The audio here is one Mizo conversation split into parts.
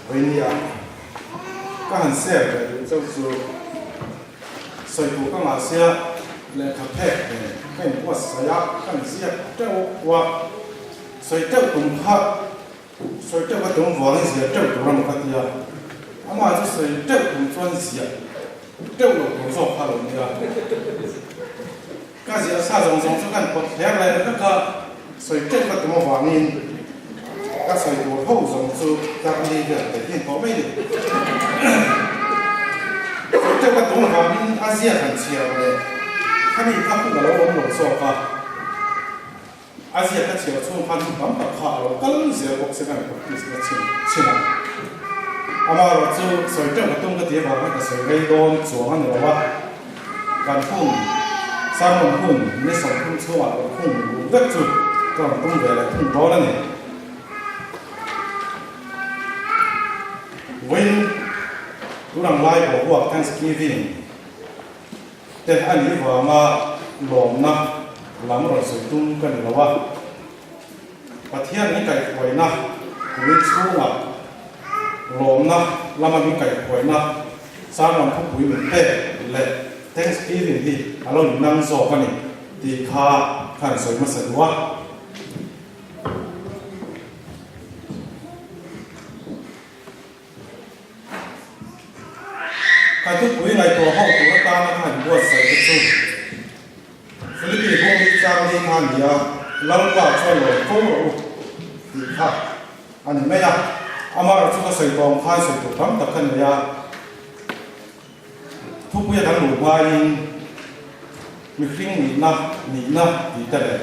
Vainia ka han share ve duh chauh chu sawi tur ka ngah sia lehkha phek nen ka inbuatsaih a, ka inziak teuh a, sawi teuh tum kha sawi teuh ka tum vangin ziah teuh tur a ni ka ti a, amah chu sawi teuh tum chuan ziah teuh loh tur zawk kha a lo nia. Ka ziah sa zawng zawng chu kan pawt hler leh vek a, sawi teuh ka tum avangin ka sawi tur ho zawng chu Darli vel te hian tawh mai ni. Sawi teuh ka tum avangin a ziak han chhiar leh khami kha hun a lo awm lo zawk a, a ziak ka chhiar chhung khan hun tam tak kha a lo kal zel bawk se kan practice na chhin chhin a. Amaherawhchu sawi teuh ka tum ka ti avangin ka sawi rei dawn chuang a ni lo a. Kan hun, sermon hun ni 30 chhungah rawn khung luh vek chu ka rawn tum ve leh thung dawn a ni. Vawiin tunang lai boruak Thanksgiving te a nih vanga lawmna lam rawn sawi tum ka ni lo a, Pathian min kaihhruaina kumin chhungah lawmna lama min kaihhruaina sermon thupui min pek leh Thanksgiving hi a lo innang zawk a ni tih kha ka han sawi hmasa duh a. Ka thupui ngaihtuah ho tur atana ka han buatsaih te chu Philippi bung hi chang ni kha a ni a, Lalpa chuan lo fo rawh u tih kha a ni mai a. Amaherawh chu ka sawi tawh ang khan sawi tur tam tak ka nei a, thupuia kan luh hmain mihring nihna nihna tih te leh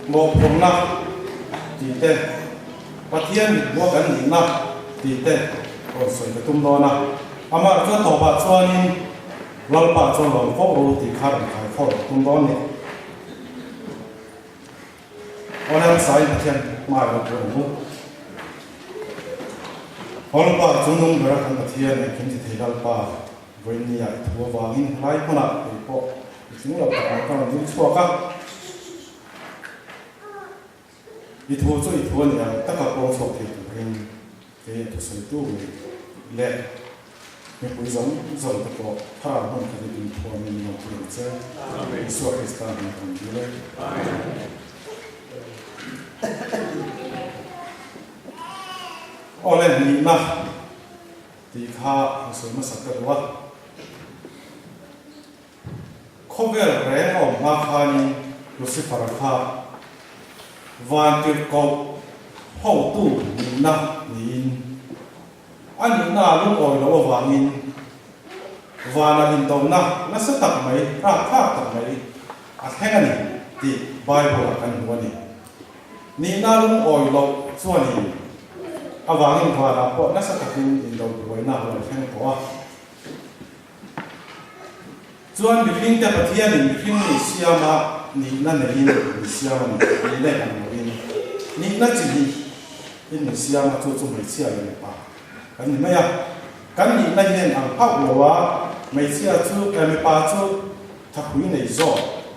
Mawhphurhna tih te, Pathian mithmuh a kan nihna tih te rawn sawi ka tum dawn a. Amah chuan tawpah chuanin Lalpa chuan rawn fo ru tih kha rawn khai fo ka tum dawn ni. Awle hmasain Pathian hmai lo tur ang u. Aw Lalpa chu nung bera kan Pathian engkim ti thei Lalpa vawiin nia i thu avangin helai hmunah kei pawh I tling lo tak mai ka rawn ding chhuak a, i thu chu i thu a ni ang taka pawng chhuak thei turin kei a thusawitu ngei leh mipui zawng zawng te pawh thlarau hmun khat i ding thuamin min rawn pui ang che. Isua Krista hming ka rawn dil e. Awle, nihna tih kha han sawi hmasak ka duh a. Khawvel reng a awm hma khanin Lucifer-a kha vantirhkoh hotu nihna niin a nihna a lungawi loh avangin vana indona nasa tak mai, rakthlak tak mai a thleng a ni tih Bible-ah kan hmu a ni. Nihna lungawi loh chuanin avangin vanah pawh nasa takin indo buaina a lo thleng tawh a. Chuan mihringte Pathianin mihring ni siama nihna neiin min siam a ni, nihna in ang loin. Nihna chi hnih in min siam a, chu chu hmeichhia leh mipa kan ni mai a. Kan nihna hian ang hauh lo a, hmeichhia chu eh mipa chu thapui nei zawk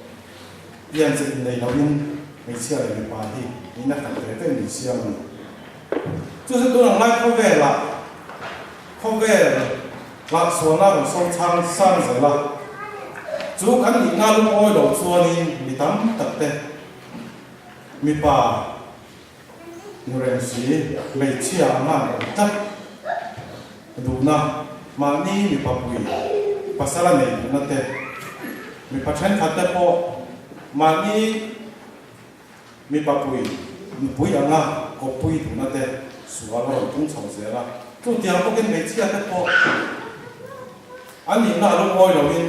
pian che innei loin hmeichhia leh mipa hi nihna khat ve ve min siam a ni. Chu chu tun ang lai khawvelah Khawvel hlahchhuahna rawn sawi chhang sang zel a, chu kan nihna lungawi lo chuanin mi tam tak te, mipa, nurengsi, hmeichhia a ngan awm tlat duhna, mahni mipa pui pasala nei duhna te, mipa thenkhat te pawh mahni Mipa pui, nupui anga kawppui duhna te sual a rawn tung chho zel a. Chutiang bawkin hmeichhia te pawh an nihna a lungawi loin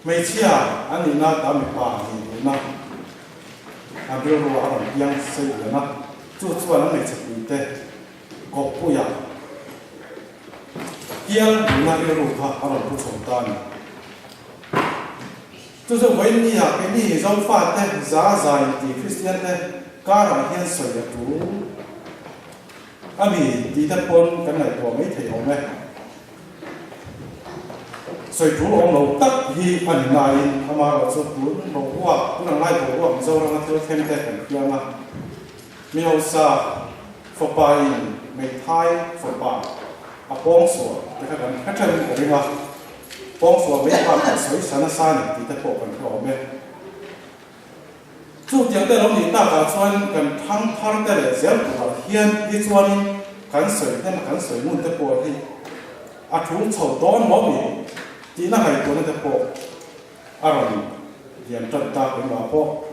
hmeichhia an nihna ta mipa nih duhna an rilru a rawn piang sei lian a. Chu chuan an hmeichhe pui te kawppuia hial duhna rilru kha a rawn pu chho ta a ni. Chu chu vawiin ah keini Zofate za za inti Kristian te karah hian sawi a tul a ni tih te pawn kan ngaihtuah mai thei awm e. Sawi tul awm lo tak hi a ni nain amaherawh chu tun boruak, tun ang lai boruak Mizorama thil thleng te kan hriang a, mi hausa. Fapa in hmeithai fapa a pawngsual te kha kan hre ṭheuhin ka ring a, pawngsual mai bakah sawisa nasa a ni tih te pawh kan hre awm e. Chutiang te lo nih takah chuan kan thang thar te leh zel turah hian hi chuanin kan sawi hnem a kan sawi ngun te pawh hi a thul chho dawn maw mi tihna ngaihtuahna te pawh a rawn lian tan ta keimah pawh.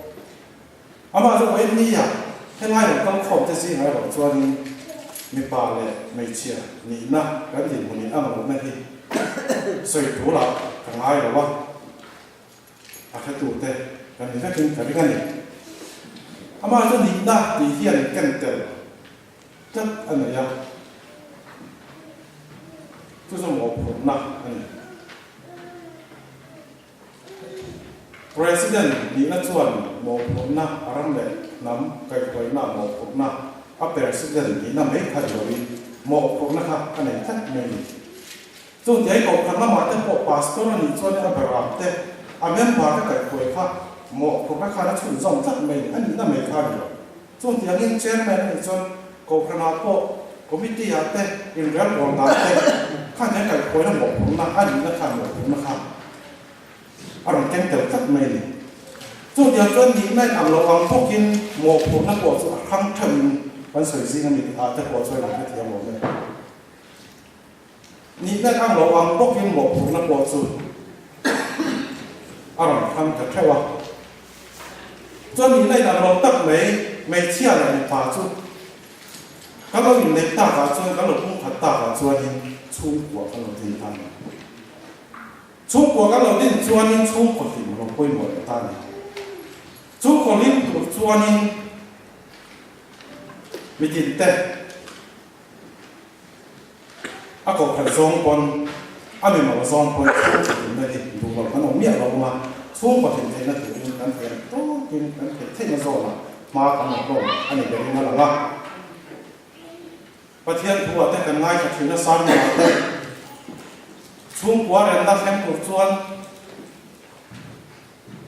Amah chu vawiin nia helai rawn kal khawm te zingah erawh chuanin mipa leh hmeichhia nihna kan dinhmun in ang lohna hi sawi tulah ka ngai lo a. A hretute kan ni vekin ka ring a ni. Amah chu nihna tih hian ken tel tlat a nei a, chu chu mawhphurhna a ni. President nihna chuan mawhphurhna a ram leh hnam kaihhruaina mawhphurhna a President nihna mai kha ni loin mawhphurhna kha a nei tlat mai a ni. Chu tiai kohhran lamah te pawh pastor a nih chuan a beram te, a member te kaihhruai kha mawhphurhna khan a chhunzawm tlat mai a nihna mai kha a ni lo. Chung tiangin chairman a nih chuan kohhranah pawh committee ah te inrelbawl dan te khan hian kaihhruaina mawhphurhna a nihna khan mawhphurhna kha a rawn keng tel tlat mai a ni. Chung tiang chuan nihna in ang lo ang bawkin mawhphurhna pawh chu a hrang theuhin kan sawi zing a ni ah te pawh chuan an hrethiam awm e. Nihna ang lo ang bawkin mawhphurhna pawh chu a rawn thlang ta theuh a. Chuan nihna in ang lo tak mai hmeichhia leh mipa chu kan lo inneih takah chuan kan lo pumkhat takah chuanin chhungkua kan lo din ta a ni. Chhungkua kan lo din chuanin chhungkaw hlim a lo pawimawh leh ta a ni. Chhungkaw hlim tur chuanin mitinte. A kohhran zawng pawn, a mimal zawng pawn chhungkaw hlimna hi duh lo kan awm miah lo awm a, chhungkaw hlim theihna turin kan thei ang tawkin kan theih theihna zawnah hma kan la hlawm a ni berin a lang a. Pathian thu ah te kan ngaithla thin a, sermon ah te chhungkua remna thleng tur chuan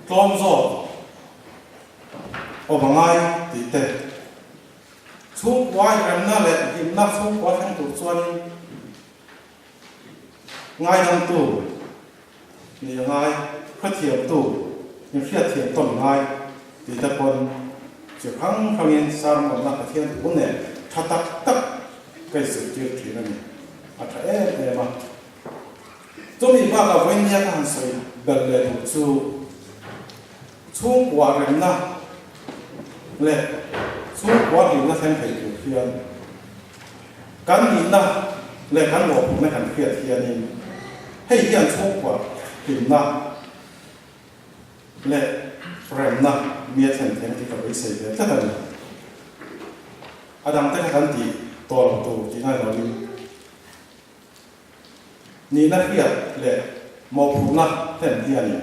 tlawm zawk awm a ngai tih te, Chhungkua inremna leh hlimna chhungkua thleng tur chuanin ngaidamtu nih a ngai, hrethiamtu, inhriatthiam tawn ngai tih te pawn chi hrang hrangin sermon-na Pathian thu nen tha tak tak ka inzirtir thin a ni. A tha em em a. Chumi bakah vawinia ka han sawi belh leh duh chu Chhungkua remna leh chhungkua hlimna thleng thei tur hian kan nihna leh kan mawhphurhna kan hriat hianin hei hian chhungkua hlimna leh remna mi a thlen thei ang tih ka beisei ve tlat a ni. A dangte kha kan tih tawh lo tur tih ngai loin Nihna hriat leh mawhphurhna hlen hianin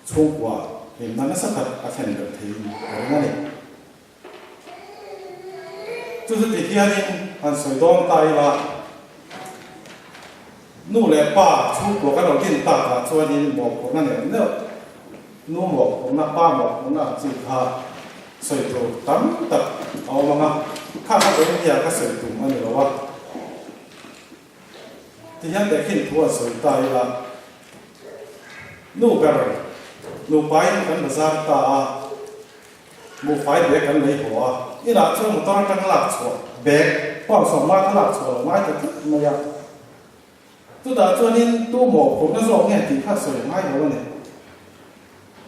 chhungkua hlimna nasa tak a thlen ber theiin ka ring a ni. Chu chuti hianin han sawi dawn ta ila, nu leh pa chhungkua kan lo din takah chuanin mawhphurhna neuh neuh, nu mawhphurhna, pa mawhphurhna ang chi kha sawi tur tam tak a awm ang a, kha kha vawiin ka sawi tum a ni lo a. Tihian tehkhin thu an sawi ta ila, Nu ber, nupain kan bazar ta a, buhfai bag kan lei haw a, inah chuan motor atang lak chhuah bag huang sawmnga kha lak chhuah lo ngai ta tlat mai a. Chutah chuanin tu mawhphurhna zawk nge tih kha sawi ngai lo a ni.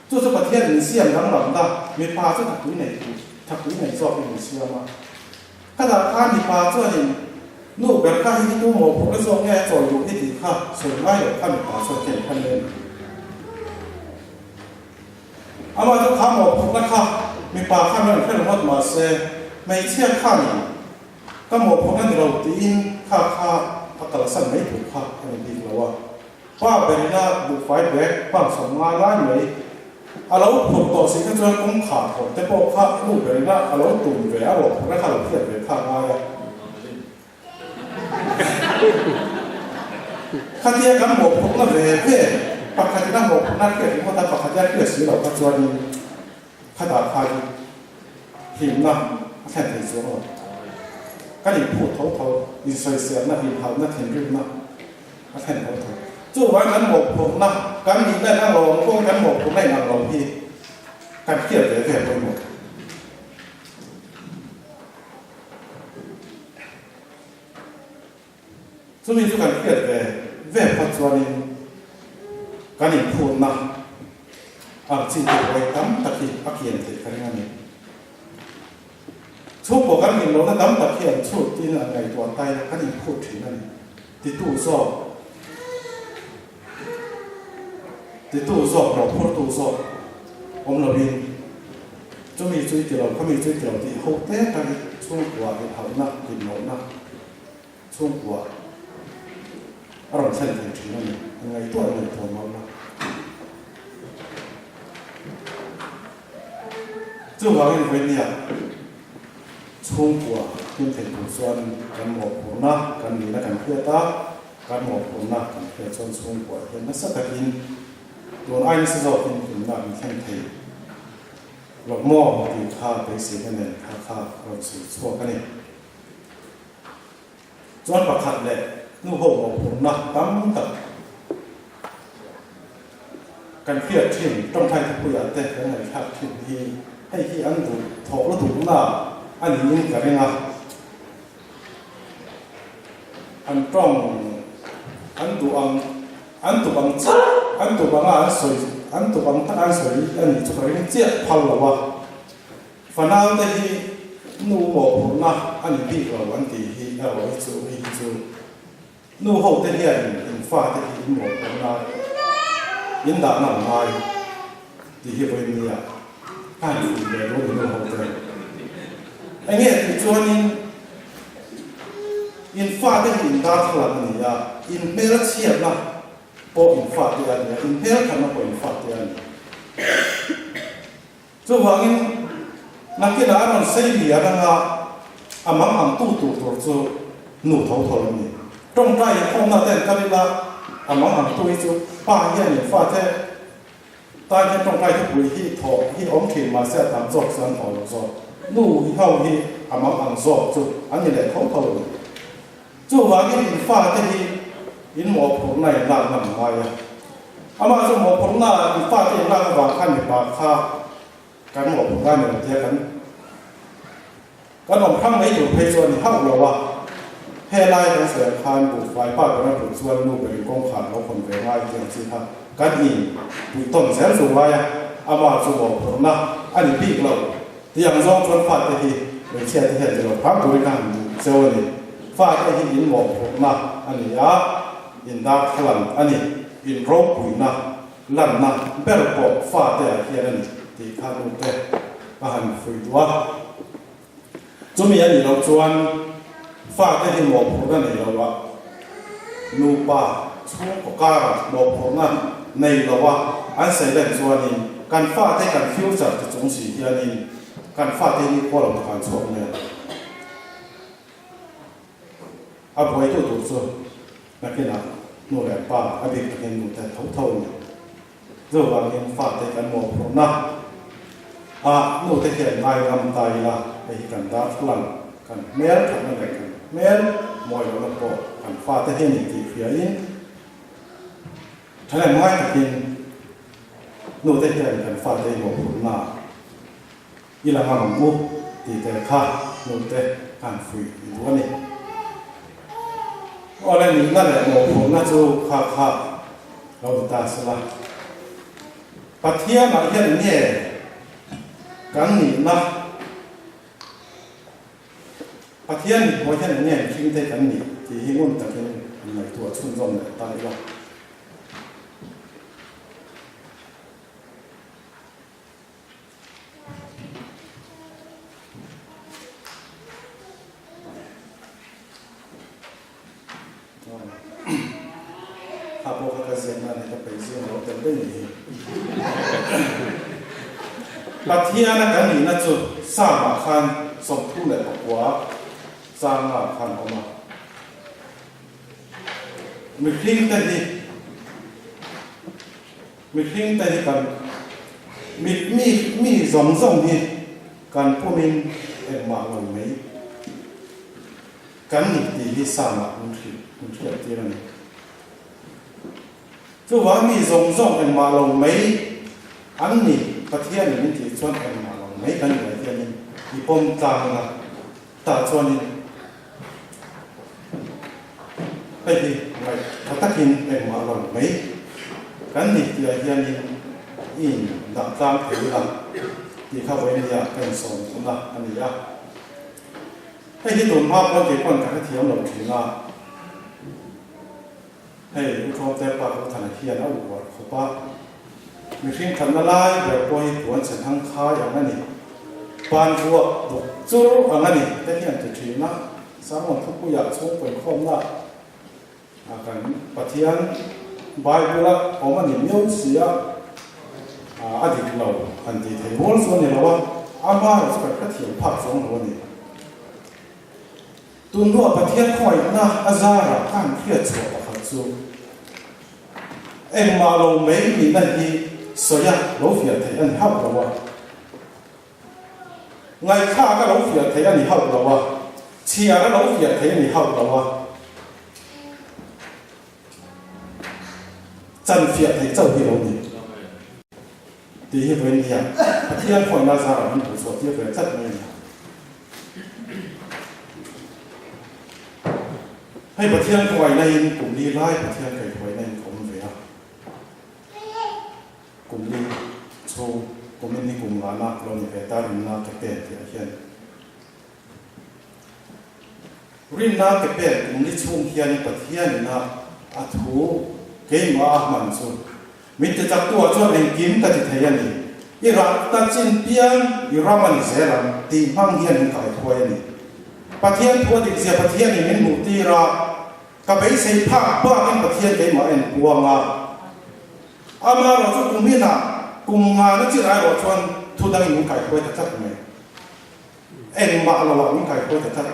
Chu chu Pathian min siam danglam ta, mipa chu thakpui nei tur, thakpui nei zawkin min siam a. Khatah khan mipa chuanin nu ber kha hi tu mawhphurhna zawk nge a chawi duh hi tih kha sawi ngai lo kha mipa chuan ken kha nen. Amah chu kha mawhphurhna kha mipa khan rawn hre ringawt mahse hmeichhia khanin ka mawhphurhna ni lo tiin kha kha a kalsan mai tur kha a ni bik lo a. Pa berina buhfai bag pump 50 lai mai a lo phurh tawh si kha chuan kawngkhar thawm te pawh kha nu berina a lo tum ve a ruah phurhna kha a lo hriat ve kha a ngai a. Khatia kan mawhphurhna ve ve pakhatin a mawhphurhna a hriat ringawt a pakhatia a hriat si loh kha chuanin khatah khan hlimna a thlen thei chuang lo. Kan inphut tho tho, insawiselna, inhalhna, thinrimna a thlen tho tho. Chuvangin kan mawhphurhna, kan nihna in ang lo ang pawhin kan mawhphurhna in ang lo hi kan hriat ve ve pawimawh. Chumi chu kan hriat ve ve phawt chuanin kan inphutna ang chi te pawh tam tak hi a kian theih ka ring a ni. Chhungkaw kan hlim lohna tam tak hi an chhut tiin an ngaihtuah tai a, kan inphut thin a ni. Titu zawk, titu zawk, mawhphurtu zawk awm lovin chumi chu i ti lo, khami chu i ti lo tih ho te tak hi chhungkua inhauhna, hlim lohna, Chhungkua a rawn thlen thei thin a ni. An ngaihtuah an ngaihtuah mawlh la. Chuvangin vawinia chhungkua hlim thei tur chuan kan mawhphurhna kan nihna kan hriat a, kan mawhphurhna kan hriat chuan chhungkua hian nasa takin tun ai nasa zawkin hlimna an thlen thei lo maw tih kha beiseina nen kha kha rawn sawi chhuak a ni. Chuan pakhat leh hnu ho mawhphurhna tam tak kan hriat thin, tawngtai thupuiah te kan ngaihthlak thin hi hei hi an duh thawh lutukna a niin ka ring a. An tawng an duh ang, an tup ang chiah, an tup anga an sawi, an tup ang taka an sawi a nih chu ka ring chiah phal lo a. Fanau te hi nu mawhphurhna a ni bik lo an tih hi erawh hi chu hei hi chu nu ho te hian in fa te hi in mawhphurhna in dah ngam ngai tih hi vawinia a han fuih ve dawn nu ho te. Enge tih chuanin in fa te hi in darthlalang a ni a, in hmel chhiatna pawh in fa te a ni a, in hmel thatna pawh in fa te a ni. Chuvangin, nakinah a rawn sei lian anga a mang ang tu tur tur chu nu tho tho an ni. Tawngtai inkhawmna te an kal ila, a mang ang tu hi chu pa hian in fate tan hian tawngtai thupui hi thawh hi awm thin mahse a tam zawk chu an thawh lo zawk. Nu hi ho hi a mang ang zawk chu an ni leh tho tho a ni. Chuvangin in fate hi in mawhphurhna in lak ngam ngai a. Amah chu mawhphurhna in fate in lak avang khan mipa kha kan mawhphurh ngai mai lo tia kan kan awm hrang mai tur phei chu a ni hauh lo a. Helai kan sawi ang khan buhfai pa ber a put chuan nu berin kawngkhar lo hawn ve ngai tih ang chi kha kan in puih tawn zel chu ngai a. Amah chu mawhphurhna a ni bik lo. Ti ang zawng chuan fate hi hmeichhia te hian zirlawk hram turin ka han duh cheu a ni. Fate hi in mawhphurhna a ni a, in darthlalang a ni, in ropuina lanna ber pawh fate ah hian a ni tih kha nu te ka han fuih duh a. Chumi a nih loh chuan fate hi mawhphurhna nei lo a, nupa chhungkaw karah mawhphurhna nei lo a an sawi len chuanin kan fate kan future ti chung si hianin kan fate hi khaw lo tak an chhuak mai ang. A buaitu tur chu nakinah nu leh pa a bik takin nu te tho tho a ni. Chuvangin fate kan mawhphurhna ah nute hian ngai ngam ta ila, hei hi kan darthlalang, kan hmel thatna leh kan hmel mawi lohna pawh kan fate hian in tih hriain thalem ngai takin nute hian kan fate hi mawhphurhna i la ngam ang u tih te kha nute kan fuih duh a ni. Awle nihna leh mawhphurhna chu kha kha lo ni ta sela. Pathianah hian nge kan nihna? Pathian mihmuh hian nge mihring te kan nih tih hi ngun takin han ngaihtuah chhunzawm leh ta ila. Kha pawh kha ka ziak nan hi ka peih zing lo tel daih ni hi. Pathiana kan nihna chu Psalm-ah khan 39 changa khan a awm a. Mihringte hi Mihring te hi kan mi mi mi zawng zawng hi kan pumin engmah lo mai. kan ni tih hi Psalm-ah min hrilh, min hriattir a ni. Chuvang mi zawng zawng engmah lo mai an ni, Pathianin min tih chuan engmah lo mai kan nih hianin i pawm tlang a, tah chuanin hei hi ngaih tha takin engmah lo mai kan ni tihah hianin i in dah tlang thei ila tih kha vawinia ka insawm duhna a ni a. Hei hi tun hma pawn kei pawn ka hrethiam lo thin a. Hei, U Thawmte pa Pu Thana hian a uar khawp a, mihring thatna lai ber pawh hi puan chhe thang khai ang a ni, pan vuak duk chur ang a ni te hian ti thin a, Sermon thupuiah chhungkaw inkhawmna ah kan Pathian Bible a awm a ni miau si a, a dik lo han tih thei rual chu a ni lo a, amaherawh chu kan hrethiam phak chuang lo a ni. Tun hnuah Pathian khawngaihna a zarah ka han hriat chhuah pakhat chu, engmah lo mai nihna hi sawi a lo fiah theih a ni hauh lo a, ngaihthlak a lo fiah theih a ni hauh lo a, chhiar a lo fiah theih a ni hauh lo a, chan fiah theih chauh hi lo ni. Tih hi vawiin hian Pathian khawngaihna a zarah min hmuh chhuah tir ve tlat mai a ni. Hei Pathian khawngaihna in kum li lai Pathian kaihhruaina in ka awm ve a. Kum li chhung kum in hi kum ngahna lo ni ve ta rinna ke pen tih ah hian rinna ke pen kum li chhung hian Pathian in a a thu keimah a hman chu Min ti chaktu ah chuan engkim ka ti thei a ni. I rah ta chin piang i ram a ni zel ang tih hmang hian min kai thuai a ni. Pathian thu a dik zia Pathian in min hmuh tir a, ka beisei phak bak in Pathian keimah a en puang a. Amaherawh chu kum in ah kum ngana chin airawh chuan thu dang in min kai thuai ta tlat mai. Engmah lo ah min kai thuai ta tlat.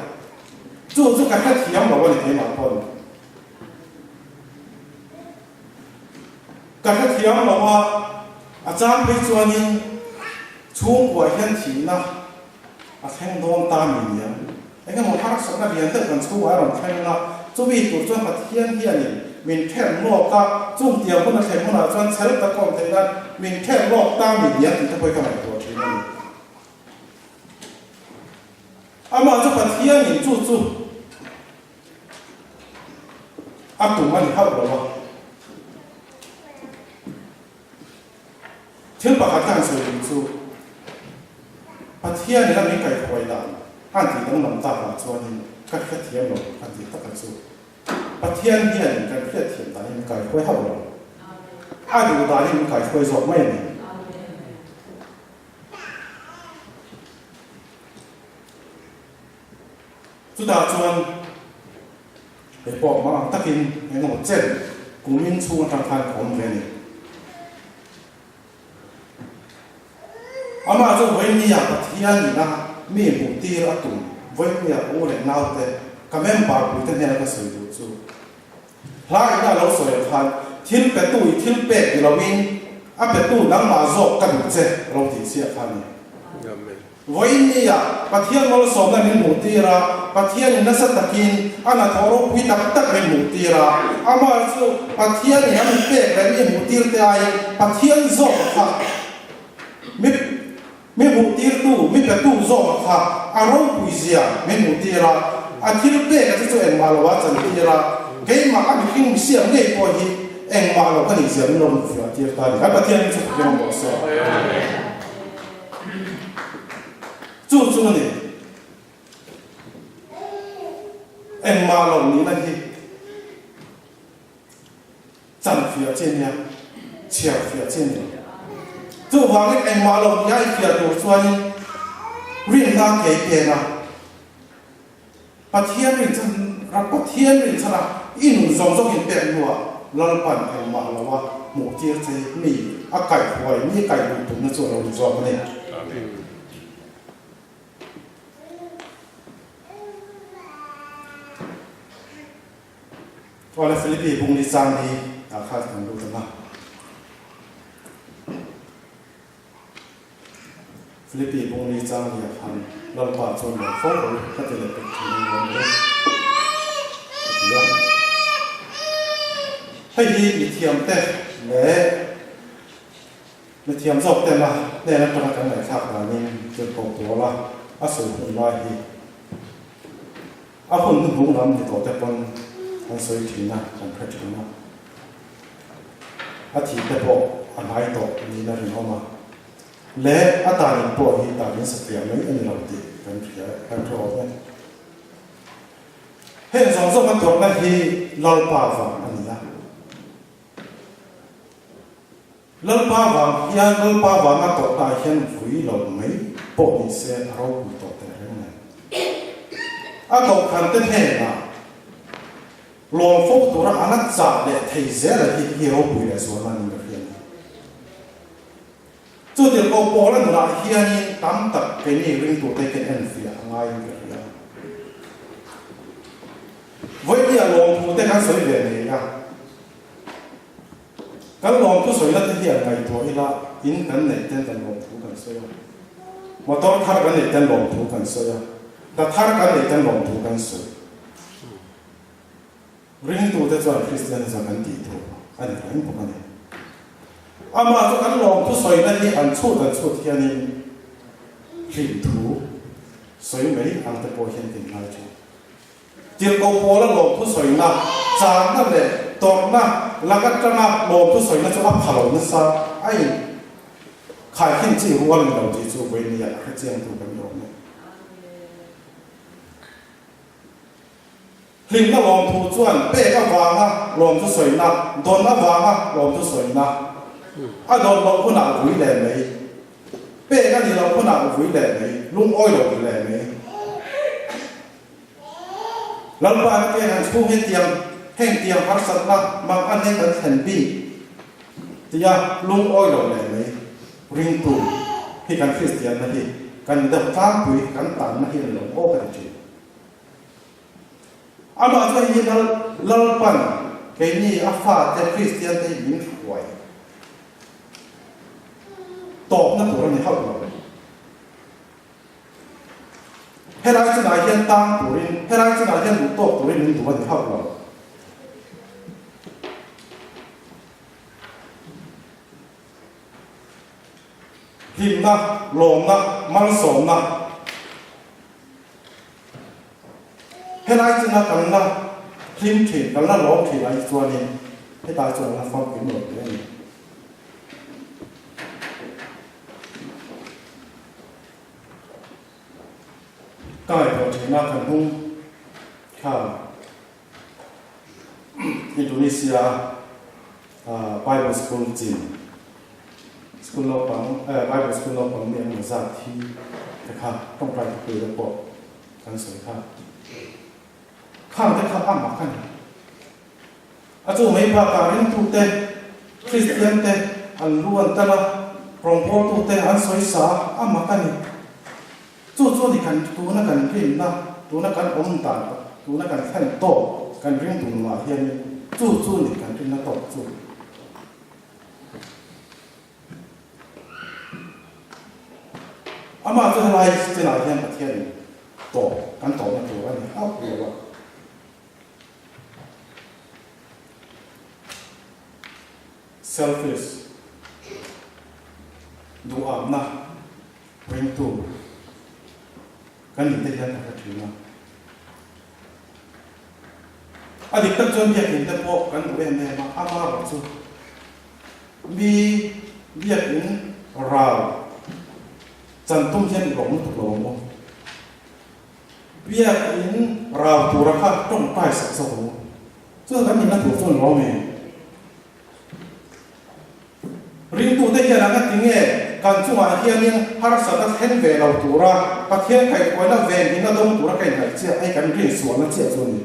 Chu chu ka hrethiam lo a ni keimah pawn. Ka hrethiam lo a, a chang phei chuanin chhungkuah hian thihna a thleng dawn ta mi niang. Eng emaw harsatna lian deuh kan chhungah a rawn thleng a, chumi tur chuan Pathian hianin min then lawk a, chung tiang hun a thlen hunah chuan chhel tak awm theih nan min then lawk ta mi niang tih te pawh hi ka ngaihtuah thin a ni. Amah chu Pathianin chu chu. A tum a ni hauh lo a. Thil pakhat ka han sawi duh chu, Pathian ina min kaihruai dan a han tih danglam takah chuanin ka hrethiam lo ka tih takah chu, Pathian hianin kan hriatthiam danin min kaihruai hauh lo. A duh danin min kaihruai zawk mai a ni. Chutah chuan kei pawh hma ang takin eng emaw chen kumin chhung atang khan ka awm ve a ni. Amah chu Vawinia Pathian ina mi hmuh tir a tum Vawinia u leh naute ka member puite hnena ka sawi duh chu hla ina a lo sawi ang khan thil petu i thil pek ni loin a petu nangmah zawk ka duh che a lo tih chiah kha a ni. Vawiin nia Pathian malsawmna min hmuh tir a, Pathianin nasa takin a hnathawh ropui tak tak min hmuh tir a, amah chu Pathianin a mi pek leh mi hmuh tir te aiin Pathian zawk a kha mi mi hmuh tirtu, mi petu zawk a kha a ropui zia min hmuh tir a, a thil pek a chu chu engmah lo a chan tir a, keimah a mihring misiam ngei pawh hi engmah lo ka nih zia min lo hmuh fiah tir ta a ni. Kan Pathian hi chu ka hlim bawk se. Chu chu a ni. Engmah lo nihna hi chan fiah chi a nia, chhiar fiah chi a ni lo. Chuvangin engmah lo nia i fiah tur chuanin rinna kei pen a. Pathian rinchhan ram Pathian rinchhan a i nun zawng zawng in pek hnuah Lalpan engmah lo a hmuh tir che mi a kaih huai mi kaih duh tumna chu a lo ni zawk a ni. Awle Philippi bung ni chang hi ah khan kan lut ang a. Philippi bung ni chang hi ah khan Lalpa chuan lo fo ro ka ti leh pek thin ang lo ni. Hei hi mithiamte leh mithiam zawk tena hnen atanga kan ngaihthlak danin tirhkoh Paula a sawi hun lai hi a hun hnuhnung lam ni tawh te pawn an sawi thin a, kan hre thin a. A thih te pawh a hnai tawh niin a rinawm a. Leh a tanin pawh hi tanin satliah mai a ni lo tih kan hria kan hre awm e. Heng zawng zawng a tuarna hi Lalpa vang a ni a. Lalpa vang hian Lalpa vanga tawrhna ah hian vui lo mai pawh ni se a ropui tawh teh reng nen. A kohhran te hnenah lawm fo tura a la chah leh thei zel a hi hi ropui leh zualna niin ka hria a ni. Chu tirhkoh Paula nunah hianin tam tak keini ringtute hian enfiah a ngaiin ka hria. Vawinia lawmthute kan sawi ve ngei a. Kan lawmthu sawina te hian ngaihtuah ila in kan neih ten kan lawmthu kan sawi a. Motor thar kan neih ten lawmthu kan sawi a. Hna thar kan neih ten lawmthu kan sawi. Ringtute chuan Kristian chuan kan tih tur a ni reng bawk a ni. Amah chu kan lawmthu sawina hi an chhut an chhut hianin hlimthu sawi mai ang te pawh hian kan ngai thin. Tirhkoh Paula lawmthu sawina, châkna leh tawrhna lak aṭanga lawmthu sawina chu a pha lo nasa a in khaikhin chi rual ni lo tih chu vawinia a hrechiangtu kan ni awm e. Hlimna lawmthu chuan pek avanga lawmthu sawina, dawn avanga lawmthu sawina, a dawn loh hunah vui leh mai, pek a nih loh hunah vui leh mai, lungawi lo leh mai. Lalpa na ke han chhung hetiang heng tiang harsatna mang a hnen kan thlen bik tia lungawi lo leh mai ringtu hi kan Kristianna hi kan deuh tlangpui kan tanna hi a ni lo aw ka ti thin. Amah chuan hi Lal, Lalpan keini a fate Kristiante hi min hruai tawpna tur a ni hauh lo. Helai chinah hian tang turin, helai chinah hian duh tawk turin min duh a ni hauh lo. Hlimna, lawmna, malsawmna. Helai china kan la hlim thin, kan la lawm thin ai chuanin hetlai chuan an la famkim lo hle a ni. Ka ngaihtuah thina kan hnung kha Indonesia Bible School chin School naupang Bible School naupang mi engemaw zat hi te kha tawngtai thupui te pawh kan sawi kha. Khang te kha a mak a ni. A chu mai bakah ringtute, Kristian te an lu an tal a, rawngbawltute an sawi sa a mak a ni. Chu chu ni kan tuna kan rinna, tuna kan awm dan, tuna kan thlen tawk kan ring dun mah hianin chu chu ni kan rinna tawk chu. Amah chu helai chenah hian Pathianin tawp kan tawpna tur a ni hauh lo a. Selfish, duhapna ringtu kan nih te hian ka hre thin a. A dik tak chuan biakinn te pawh kan duh em em a, amaherawh chu mi biakinn ral chan tum hian i lawm lutuk lo ang u. Biakinn ral tura kha tawngtai sak zawk ang u. Chuan kan nihna tur chuan lawm e. Ringtute hian a ngati nge kan chungah hianin harsatna thlen ve lo tura Pathian kaihhruaina venhimna dawng tura ka inhnaih chiah hei kan rinsualna chiah chu a ni.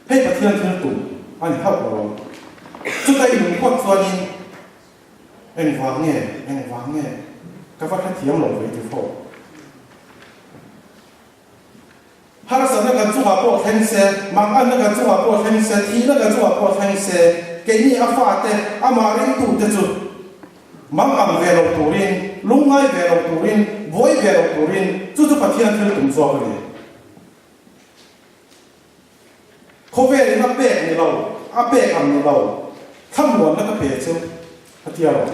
Hei Pathian thil tum a ni hauh lo ang. Chuta i lungkhuat chuanin engvang nge, engvang nge ka va hrethiam lo ve ti fo. Harsatna kan chungah pawh thleng se, manganna kan chungah pawh thleng se, thihna kan chungah pawh thleng se, keini a fate, amah ringtute chu mangang ve lo turin, lungngai ve lo turin, buai ve lo turin, chu chu Pathian thil tum zawk a ni. Khawvelin a pek ni lo, a pek ang ni lo, thlamuanna ka pe chu a tia lo,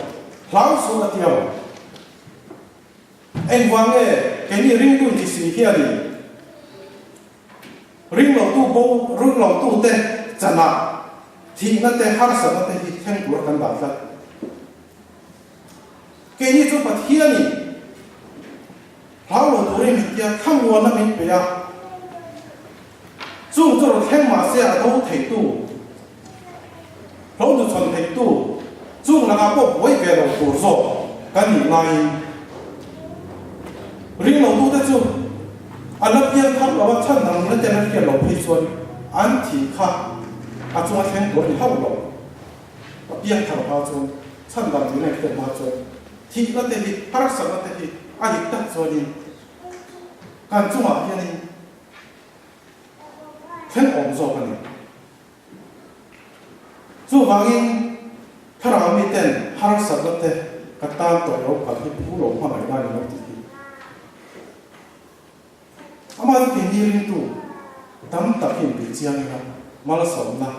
hlau suh a tia lo. Engvang nge keini ringtu inti si hianin ringlotu bo, ringlotute chanah thihna te, harsatna te hi thleng tura kan dah tlat? Keini chu Pathianin hlau lo turin min tia, thlamuanna min pe a, chung chu rawn thleng mah se a do theitu, hlo nuchhawn theitu, chung lakah pawh buai ve lo tur zawk kan nih laiin ringlotute chu a la piang thar lo a, chhan dang na ten a hriat loh phei chuan an thih kha a chunga thleng tur a ni hauh lo. A piang thar hma chuan chhan dang min ngaihtuah hma chuan thihna te hi, harsatna te hi a dik tak chuanin kan chungah hianin thleng awm zawk a ni. Chuvangin thlarau miten harsatna te ka tan tawh lo phal hi phu lo hmangaih nan in lo tih hi. Amah chu keini ringtu tam tak hi inbih chiang ila malsawmna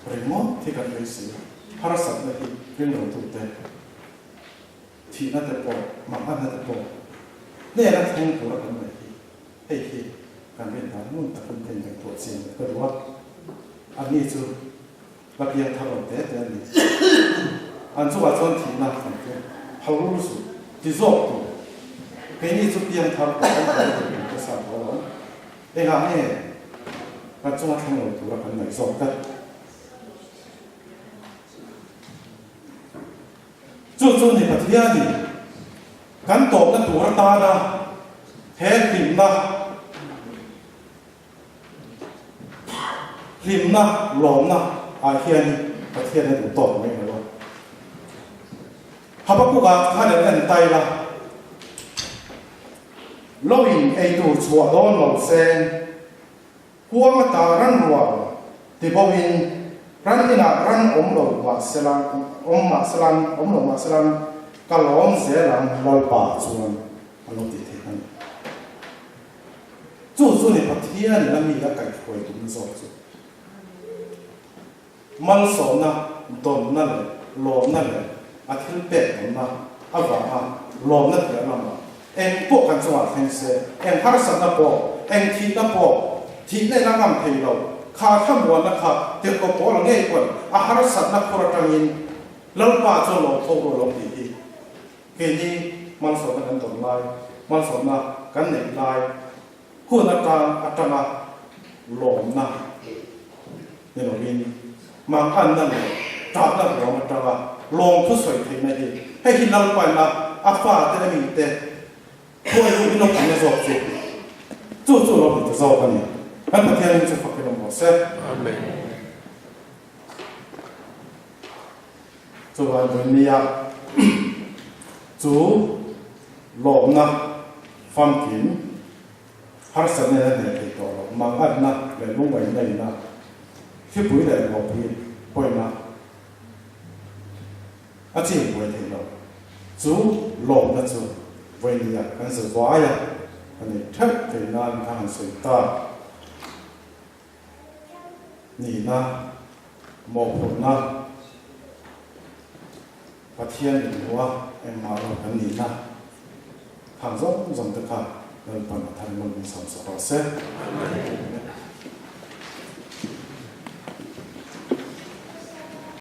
ringawt hi kan beisei a, harsatna hi ringlotute thihna te pawh, manganna te pawh hnena thleng tura kan ngaih hi hei hi kan rin dan ngun takin ka inngaihtuah chiang leh ka duh a, anni chu la piang thar lo te te an ni. An chungah chuan thihna kan tlem phal rul suh ti zawk tur. Keini chu piang thar tawh kan hmu tur kan hre sa tawh lo. Engah nge kan chunga thleng lo tura kan ngaih zawk tlat? Chu chu ni Pathianin kan tawpna tur atana he hlimna, Hlimna, lawmna ah hian Pathian a duh tawk mai lo a. Habakkuk-ah khan an en tai la, Lo in ei tur chhuah dawn lo se, huang ata ran rual ti bo in ran inah ran awm lo mah sela, awm mah sela, awm lo mah sela ka lawm zel ang Lalpa chuan a lo tih theih a ni. Chu chu ni Pathianin a mi a kaihhruai tum zawk chu. Malsawmna, dawnna leh lawmna leh a thil pek dawnna avanga lawmna piah lamah eng pawh kan chungah thleng se, eng harsatna pawh, eng thihna pawh, thihna in a ngam thei lo, kha thlamuanna kha tirhkoh pawl a ngei pawn a harsatna khur atangin Lalpa chuan lawm tho rawh lo tih hi Keini malsawmna kan tawn lai, malsawmna kan neih lai hun atang atanga lawmna ni lovin manganna leh tahna ruam atanga lawmthu sawi theihna hi hei hi Lalpaina a fate a mite khuai duh in awmna zawk chu chu chu lo ni ta zawk a ni. Kan Pathianin chu fakin awm rawh se. Amen. Chuan Dunia chu lawmna famkim harsatna in a hneh thei tawh lo, mangatna leh lungngaihna ina hripui leh ruahpui pawina a chim buai thei lo. Chu lawmna chu Vawinia kan za vai a, a neih theuh thei nan a han sawi ta. Nihna, mawhphurhna, Pathian inhmuha engmah lo kan nihna khang zawng zawng te kha Lalpan a thar nawn min sawm sak rawh se. Amen.